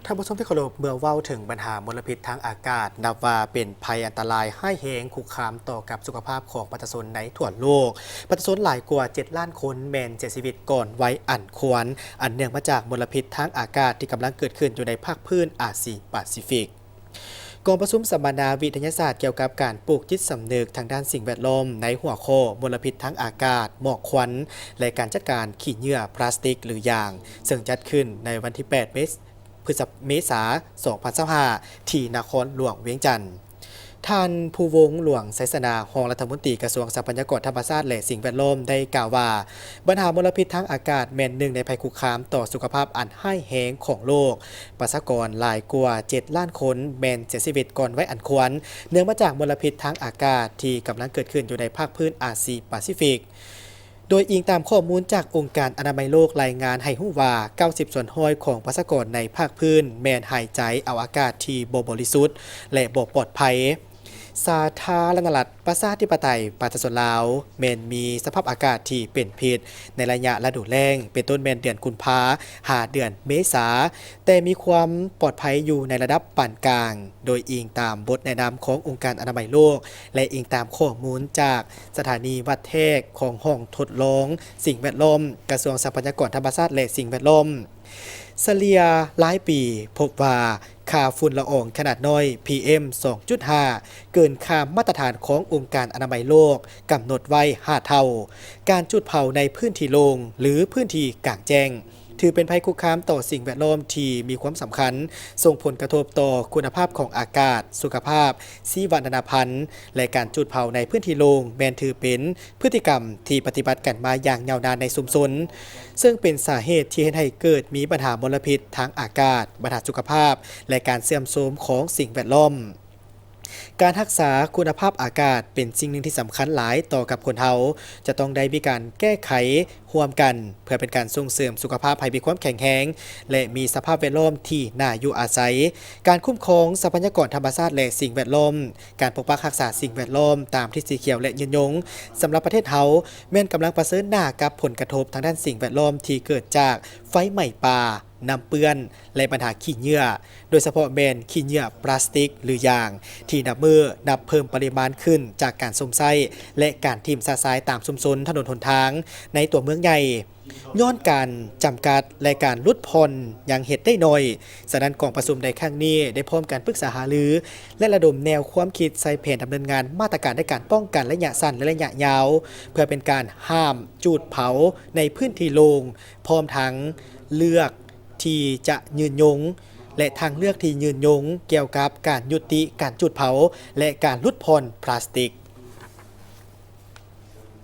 ທ່ານຜູ້ຊົມທີ່ເຄົາລົບ, ເມື່ອເວົ້າເຖິງບັນຫາມົນລະພິດທາງອາກາດ ນັບວ່າເປັນໄພອັນຕະລາຍຮ້າຍແຮງຄຸກຄາມຕໍ່ກັບສຸຂະພາບຂອງປະຊາຊົນໃນທົ່ວໂລກ. ປະຊາຊົນຫຼາຍກວ່າເຈັດລ້ານຄົນແມ່ນເສຍຊີວິດກ່ອນໄວອັນຄວນ, ອັນເນື່ອງມາຈາກມົນລະພິດທາງອາກາດທີ່ກຳລັງເກີດຂຶ້ນຢູ່ໃນພາກພື້ນອາຊີປາຊີຟິກ. ກອງປະຊຸມສຳມະນາວິທະຍາສາດກ່ຽວກັບການປູກຈິດສຳນຶກທາງດ້ານສິ່ງແວດລ້ອມ ໃນຫົວຂໍ້ມົນລະພິດທາງອາກາດ, ໝອກຄວັນ ແລະ ການຈັດການຂີ້ເຫຍື້ອພລາສຕິກ ຫຼື ຢາງ, ເຊິ່ງຈັດຂຶ້ນໃນວັນທີແປດ ເມສ- ພຶດສະ- ເມສາ ສອງພັນຊາວຫ້າ ທີ່ນະຄອນຫຼວງວຽງຈັນ. ທ່ານ ພູວົງ ຫຼວງໄຊຊະນາ, ຮອງລັດຖະມົນຕີກະຊວງຊັບພະຍາກອນທຳມະຊາດ ແລະ ສິ່ງແວດລ້ອມ ໄດ້ກ່າວວ່າ ບັນຫາມົນລະພິດທາງອາກາດແມ່ນໜຶ່ງໃນໄພຄຸກຄາມຕໍ່ສຸຂະພາບອັນຮ້າຍແຮງຂອງໂລກ. ປະຊາກອນຫຼາຍກວ່າເຈັດລ້ານຄົນແມ່ນເສຍຊີວິດກ່ອນໄວອັນຄວນ, ເນື່ອງມາຈາກມົນລະພິດທາງອາກາດທີ່ກຳລັງເກີດຂຶ້ນຢູ່ໃນພາກພື້ນອາຊີປາຊີຟິກ. ໂດຍອີງຕາມຂໍ້ມູນຈາກອົງການອະນາໄມໂລກລາຍງານໃຫ້ຮູ້ວ່າ ເກົ້າສິບສ່ວນຮ້ອຍຂອງປະຊາກອນໃນພາກພື້ນແມ່ນຫາຍໃຈເອົາອາກາດທີ່ບໍ່ບໍລິສຸດ ແລະ ບໍ່ປອດໄພ. ສາທາລະນະລັດ ປະຊາທິປະໄຕ ປະຊາຊົນລາວ ແມ່ນມີສະພາບອາກາດທີ່ເປັນພິດໃນໄລຍະລະດູແລ້ງ, ເປັນຕົ້ນແມ່ນເດືອນກຸມພາ ຫາເດືອນເມສາ, ແຕ່ມີຄວາມປອດໄພຢູ່ໃນລະດັບປານກາງ, ໂດຍອີງຕາມບົດແນະນຳຂອງອົງການອະນາໄມໂລກ ແລະ ອີງຕາມຂໍ້ມູນຈາກສະຖານີວັດແທກຂອງຫ້ອງທົດລອງສິ່ງແວດລ້ອມ ກະຊວງຊັບພະຍາກອນທຳມະຊາດ ແລະ ສິ່ງແວດລ້ອມ. ສະເລ່ຍລາຍປີພົບວ່າ ຄ່າຝຸ່ນລະອອງຂະໜາດນ້ອຍ ພີເອັມ ສອງຈຸດຫ້າ ເກີນຄ່າມາດຕະຖານຂອງອົງການອະນາໄມໂລກກຳນົດໄວ້ຫ້າເທົ່າ. ການຈູດເຜົາໃນພື້ນທີ່ໂລ່ງ ຫຼື ພື້ນທີ່ກາງແຈ້ງ ຖືເປັນໄພຄຸກຄາມຕໍ່ສິ່ງແວດລ້ອມທີ່ມີຄວາມສຳຄັນ, ສົ່ງຜົນກະທົບຕໍ່ຄຸນນະພາບຂອງອາກາດ, ສຸຂະພາບ, ຊີວະນານາພັນ ແລະ ການຈູດເຜົາໃນພື້ນທີ່ໂລ່ງແມ່ນຖືເປັນ ພຶດຕິກຳທີ່ປະຕິບັດກັນມາຢ່າງຍາວນານໃນຊຸມຊົນ, ເຊິ່ງເປັນສາເຫດທີ່ເຮັດໃຫ້ເກີດມີບັນຫາມົນລະພິດທາງອາກາດ, ບັນຫາສຸຂະພາບ ແລະ ການເສື່ອມໂຊມຂອງສິ່ງແວດລ້ອມ. ການຮັກສາຄຸນນະພາບອາກາດເປັນສິ່ງໜຶ່ງທີ່ສຳຄັນຫຼາຍຕໍ່ກັບຄົນເຮົາ, ຈະຕ້ອງໄດ້ມີການແກ້ໄຂຮ່ວມກັນ ເພື່ອເປັນການສົ່ງເສີມສຸຂະພາບໃຫ້ມີຄວາມແຂງແຮງ ແລະ ມີສະພາບແວດລ້ອມທີ່ໜ້າຢູ່ອາໄສ. ການຄຸ້ມຄອງຊັບພະຍາກອນທຳມະຊາດ ແລະ ສິ່ງແວດລ້ອມ, ການປົກປັກຮັກສາສິ່ງແວດລ້ອມຕາມທິດສີຂຽວ ແລະ ຍືນຍົງ ສຳລັບປະເທດເຮົາ ແມ່ນກຳລັງປະເຊີນໜ້າກັບຜົນກະທົບທາງດ້ານສິ່ງແວດລ້ອມທີ່ເກີດຈາກໄຟໄໝ້ປ່າ, ນ້ຳເປື້ອນ ແລະ ບັນຫາຂີ້ເຫຍື້ອ, ໂດຍສະເພາະແມ່ນຂີ້ເຫຍື້ອພລາສຕິກ ຫຼື ຢາງ ທີ່ນັບມື້ນັບເພີ່ມປະລິມານຂຶ້ນຈາກການສຸມໃຊ້ ແລະ ການຖິ້ມຊະຊາຍຕາມຊຸມຊົນ, ຖະໜົນຫົນທາງໃນຕົວເມືອງໃຫຍ່. ຍ້ອນການຈຳກັດ ແລະ ການຫຼຸດຜ່ອນຍັງເຮັດໄດ້ໜ້ອຍ, ສະນັ້ນ ກອງປະຊຸມໃນຄັ້ງນີ້ໄດ້ພ້ອມກັນປຶກສາຫາລື ແລະ ລະດົມແນວຄວາມຄິດໃສ່ແຜນດຳເນີນງານມາດຕະການໃນການປ້ອງກັນໄລຍະສັ້ນ ແລະ ໄລຍະຍາວ ເພື່ອເປັນການຫ້າມຈູດເຜົາໃນພື້ນທີ່ໂລ່ງ, ພ້ອມທັງເລືອກທີ່ຈະຍືນຍົງ ແລະ ທາງເລືອກທີ່ຍືນຍົງກ່ຽວກັບການຍຸຕິການຈູດເຜົາ ແລະ ການຫຼຸດຜ່ອນພລາສຕິກ.